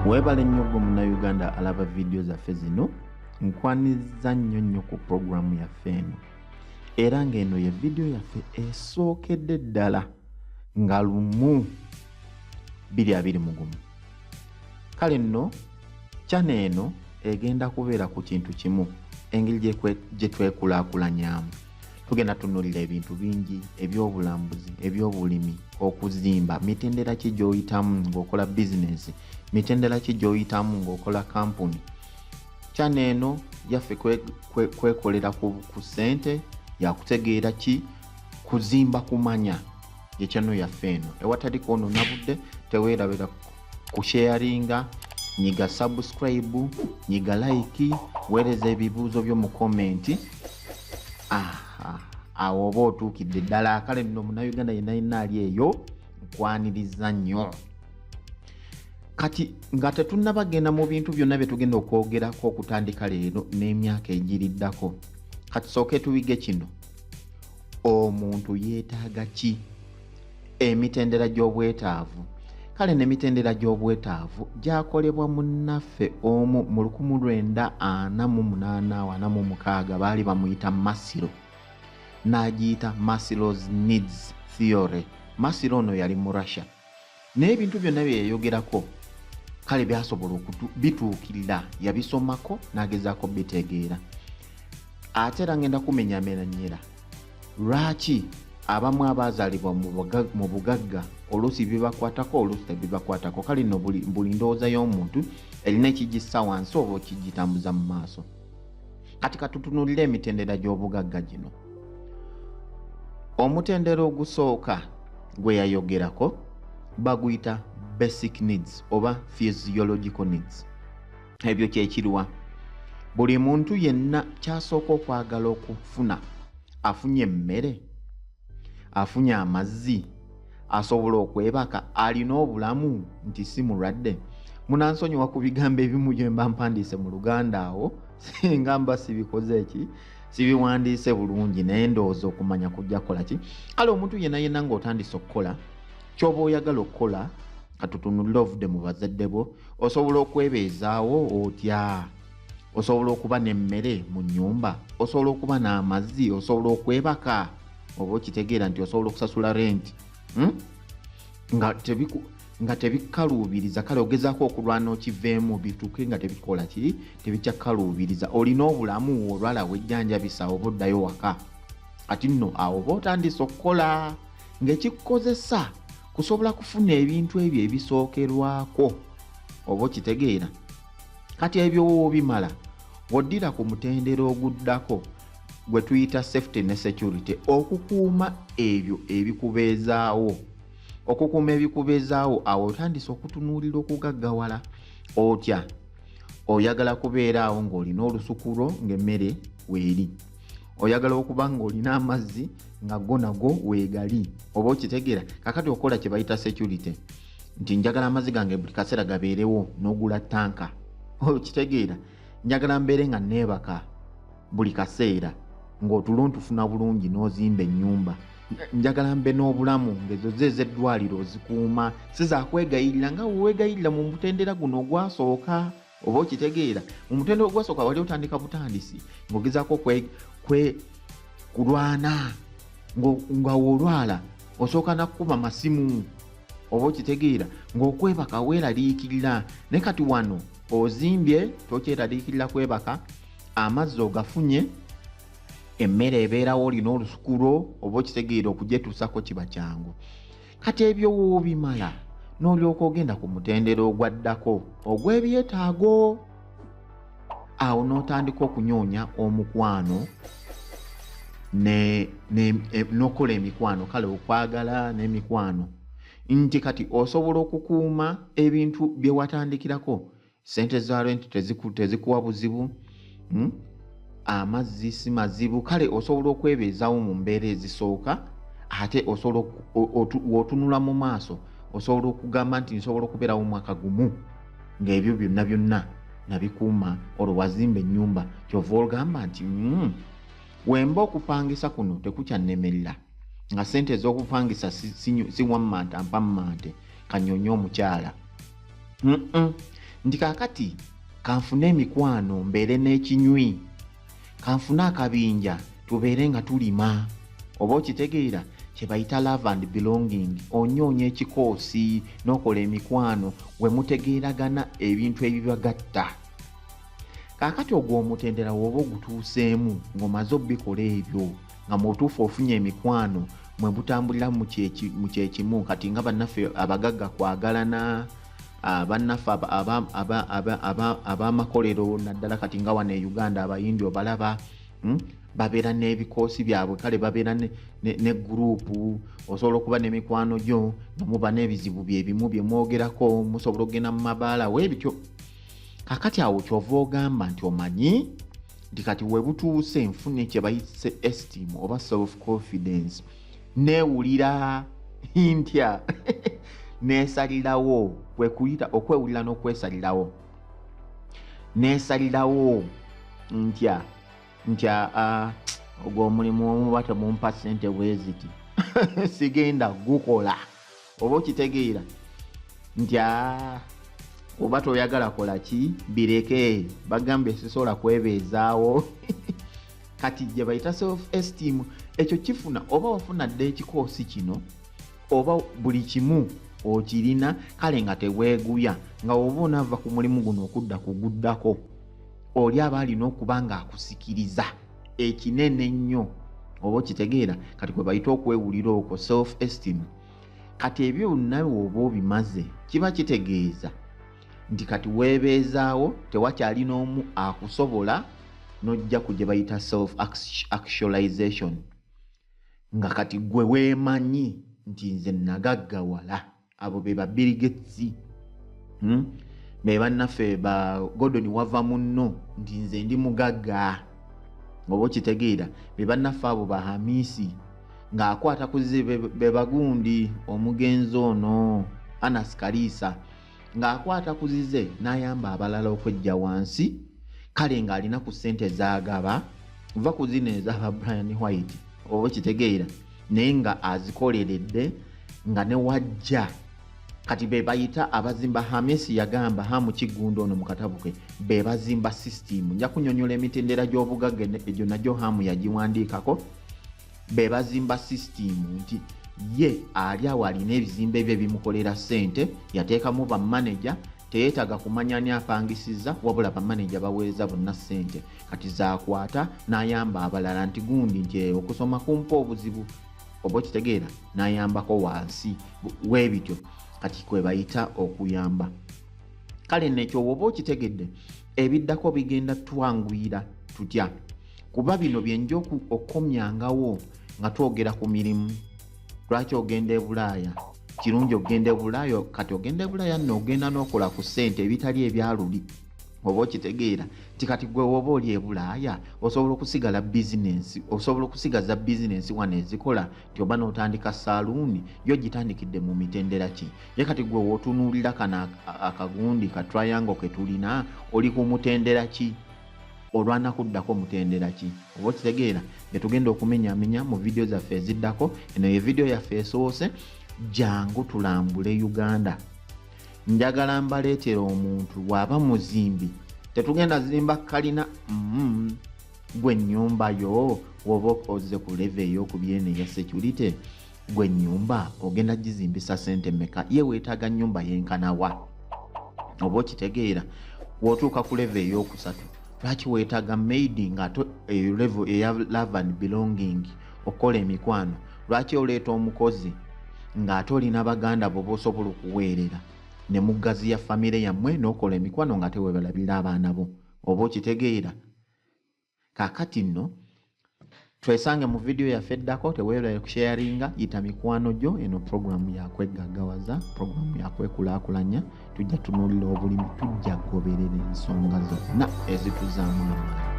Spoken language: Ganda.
Weebale nnyo gwe Munnayuganda alaba vidiyo zaffe zino. Nkwaniriza nnyo nnyo ku puroguramu yaffe eno, era ng'eno ye vidiyo yaffe esookedde ddala nga 1 2021. Kale nno channel eno egenda kubeera ku kintu kimu, engeri gye twekulaakulanyamu. Tugenda tunuulira ebintu bingi: ebyobulambuzi, ebyobulimi, okuzimba, mitendera ki gy'oyitamu ng'okola bizinensi, mitendera ki gy'oyitamu ng'okola kampuni. Channel eno yaffe kwekolera ku ssente, yakutegeera ki kuzimba kumanya. Ye channel yaffe eno. Ewatali kwonoona budde, teweerabira kusharinga, nyiga subscribe, nyiga like, weereza ebibuuzo byo mu comment. Aha, awo oba otuukidde ddala. Kale nno Munnayuganda yenna yenna ali eyo, nkwaniriza nnyo. Kati nga tetunnabagenda mu bintu byonna bye tugenda okwogerako okutandika leero n'emyaka egiriddako, kati sooke tubige kino: omuntu yeetaaga ki? Emitendera gy'obwetaavu. Kale n'emitendera gy'obwetaavu gyakolebwa munnaffe omu mu 1948, 46, baali bamuyita Maslow, n'agiyita Maslow's needs theory. Maslow ono yali mu Russia, naye ebintu byonna bye yayogerako kale byasobola bituukirira, yabisomako n'agezaako bitegeera. Ate era ngenda kumenyamenyera lwaki abamu abaazaalibwa mu bugagga oluusi bibakwatako, oluusi tebibakwatako. Kale nno buli ndowooza y'omuntu erina ekigissa wansi oba okigitambuza mu maaso. Kati katutunuulire emitendera gy'obugagga gino. Omutendera ogusooka gwe yayogerako baguyita basic needs oba physiological needs. Ebyo kyekirwa buli muntu yenna kyasooka okwagala okufuna: afunye emmere, afunye amazzi, asobola okwebaka, alina obulamu nti si mulwadde. Munansonyiwa ku bigambo ebimu bye mba mpandiise mu Luganda awo, singa mba sibikoze eki, sibiwandiise bulungi, naye ndowooza okumanya kujja kukola ki. Kale omuntu yenna yenna ng'otandise okukola kyoba oyagala okukola, katutunulire ovudde mu bazadde bo, osobola okwebeezaawo otya? Osobola okuba n'emmere mu nnyumba, osobola okuba n'amazzi, osobola okwebaka, oba okitegeera nti osobola okusasula rent, Nga tebikkaluubiriza. Kale ogezaako okulwana okiveemu bituuke nga tebikola ki, tebikyakkaluubiriza. Olina obulamu, olwala wejjanjabisa oba oddayo waka. Kati nno awo oba otandise okukola ng'ekikukozesa kusobola kufuna ebintu ebyo ebisookerwako, oba okitegeera. Kati ebyo woobimala, oddira ku mutendera oguddako gwe tuyita safety ne security, okukuuma ebyo ebikubeezaawo. Okukuuma ebikubeezaawo, awo otandise okutunuulira okugaggawala. Otya? Oyagala kubeera awo ng'olina olusuku lwo ng'emmere weeri, oyagala okuba ng'olina amazzi nga go nago weegali, oba okitegeera. Kakati okola kye bayita security, nti njagala amazzi gange buli kaseera gabeerewo, n'ogula tanka, okitegeera. Njagala mbeere nga neebaka buli kaseera ng'otulo ntufuna bulungi, n'ozimba ennyumba. Njagala mbe n'obulamu, ng'ezo ze ez'eddwaliro ozikuuma, si zakwegayirira nga weegayirira mu mutendera guno ogwasooka, oba okitegeera. Mu mutendera ogwasooka wali otandika butandisi ng'ogezaako kulwana, nga wolwala osooka nakukuba masimu, oba okitegeera, ng'okwebaka weeraliikirira. Naye kati wano ozimbye, tokyeraliikirira kwebaka, amazzi ogafunye, emmere ebeerawo, olina olusuku lwo, oba okitegeera, okugyetuusako kiba kyangu. Kati ebyo woobimala, n'olyoka ogenda ku mutendera ogwaddako ogw'ebyetaago. Awo n'otandika okunyoonya omukwano n'okukola emikwano, kale okwagala n'emikwano, nti kati osobola okukuuma ebintu bye watandikirako. Sente za rent tezikuwa buzibu, Amazzi si mazibu. Kale osobola okwebeezaawo mu mbeera ezisooka. Ate osobola w'otunula mu maaso, osobola okugamba nti nsobola okubeerawo omwaka gumu ng'ebyo byonna byonna nabikuuma. Olwo wazimba ennyumba, kyova ogamba nti wemba okupangisa kuno tekukyannemerera, nga sente ez'okupangisa si wammante ampammante kanyonye omukyala. Nti kaakati kanfune emikwano mbeere n'ekinywi, kanfune akabinja tubeere nga tulima. Oba okitegeera kye bayita love and belonging. Onyoonya ekikoosi n'okola emikwano we mutegeeragana ebintu ebibagatta. Kaakati ogwo omutendera woba ogutuuseemu ng'omaze obikola ebyo, nga mu butuufu ofunye emikwano mwe mutambulira mu kyekimu. Kati nga bannaffe abagagga kwagalana, bannaffe ab'amakolero naddala kati nga wano e Uganda abayindi obalaba, babeera n'ebikoosi byabwe, kale babeera ne gurupu. Osobola okuba n'emikwano gyo nga muba n'ebizibu byebimu bye mwogerako, musobola okugenda mu mabaala weebityo. Kakati awo kyova ogamba nti omanyi nti kati we butuuse nfune kye bayise esteem oba self confidence, neewulira ntya, neesalirawo, kwe kuyita okwewulira n'okwesalirawo. Neesalirawo ntya nti ogwo omulimu omuba temumpa ssente bwe ziti sigenda gukola. Oba okitegeera nti oba toyagala kola ki, bireke, bagambye sisobola kwebeezaawo. Kati gye bayita self esteem ekyo kifuna oba wafuna dda ekikoosi kino oba buli kimu okirina, kale nga teweeguya nga oba onaava ku mulimu guno okudda kuguddako, oli aba alina okuba ng'akusikiriza ekinene ennyo. Oba okitegeera kati kwe bayita okwewulira okwo self esteem. Kati ebyo byonna oba obimaze kiba kitegeeza nti kati weebeezaawo, tewakyali n'omu akusobola, n'ojja ku gye bayita self actualization, nga kati gwe weemanyi nti nze nagaggawala. Abo be ba Bill Gates, be bannaffe ba Gordon wava munno nti nze ndi mugagga. Oba okitegeera be bannaffe abo ba Hamisi ng'akwata ku zi be bagundi omugenzi ono Anas Kaliisa ng'akwata ku zize n'ayamba abalala okwejja wansi, kale ng'alina ku ssente z'agaba va ku zino ez'aba Brian White. Oba okitegeera naye nga azikoleredde nga ne wajja kati be bayita abazimba. Hamisi yagamba Hamu Kiggundu ono mu katabo ke be bazimba system. Nja kunyonyola emitendera gy'obugagga egyo nagyo Hamu yagiwandiikako. Be bazimba system nti ye ali awo alina ebizimbe bye bimukolera ssente, yateekamu bamaneja, teyeetaaga kumanya ani apangisizza, wabula bamaneja baweereza bonna ssente. Kati zaakwata n'ayamba abalala nti gundi nti okusoma kumpa obuzibu, oba okitegeera n'ayambako wansi weebityo. Kati kwe bayita okuyamba. Kale nekyo woba okitegedde, ebiddako bigenda twanguyira tutya, kuba bino byenja okukomyangawo nga twogera ku mirimu. Lwaki ogenda e Bulaaya? Kirungi okugenda e Bulaaya. Kati ogenda e Bulaaya nno ogenda n'okola ku ssente ebitali ebyaluli. Oba okitegeera nti kati gwe woba oli e Bulaaya osobola okusigala bizinensi, osobola okusigaza bizinensi wano ezikola nti oba n'otandika saaluuni yo gitandikidde mu mitendera ki. Ye kati gwe wootunuulira kano akagundi ka triangle ke tulina, oli ku mutendera ki, olwana kuddako mutendera ki? Oba okitegeera getugenda okumenyamenya mu vidiyo zaffe eziddako. Eno ye vidiyo yaffe esoose. Jangu tulambule Uganda. Njagala mbaleetera omuntu bw'aba muzimbi, tetugenda zimba kalina gwe ennyumba yo woba ozze ku level ey'okubiri eno eya security, gwe ennyumba ogenda gizimbisa ssente mmeka? Ye weetaaga nnyumba yenkanawa? Oba okitegeera w'otuuka ku level ey'okusatu, lwaki weetaaga maid ng'ate eyo level eya love and belonging, okukola emikwano? Lwaki oleeta omukozi ng'ate olina baganda bo b'osobola okuweerera ne mugaziya famire yammwe n'okola emikwano ng'ate weebalabirira abaana bo? Oba okitegeera. Kaakati nno twesange mu vidiyo yaffe eddako. Teweerabira kusharinga, yita mikwano gyo. Eno puroguramu yakweggaggawaza, puroguramu yakwekulaakulanya. Tujja tunuulira obulimi, tujja goberera ensonga zonna ezituzaamu amaanyi.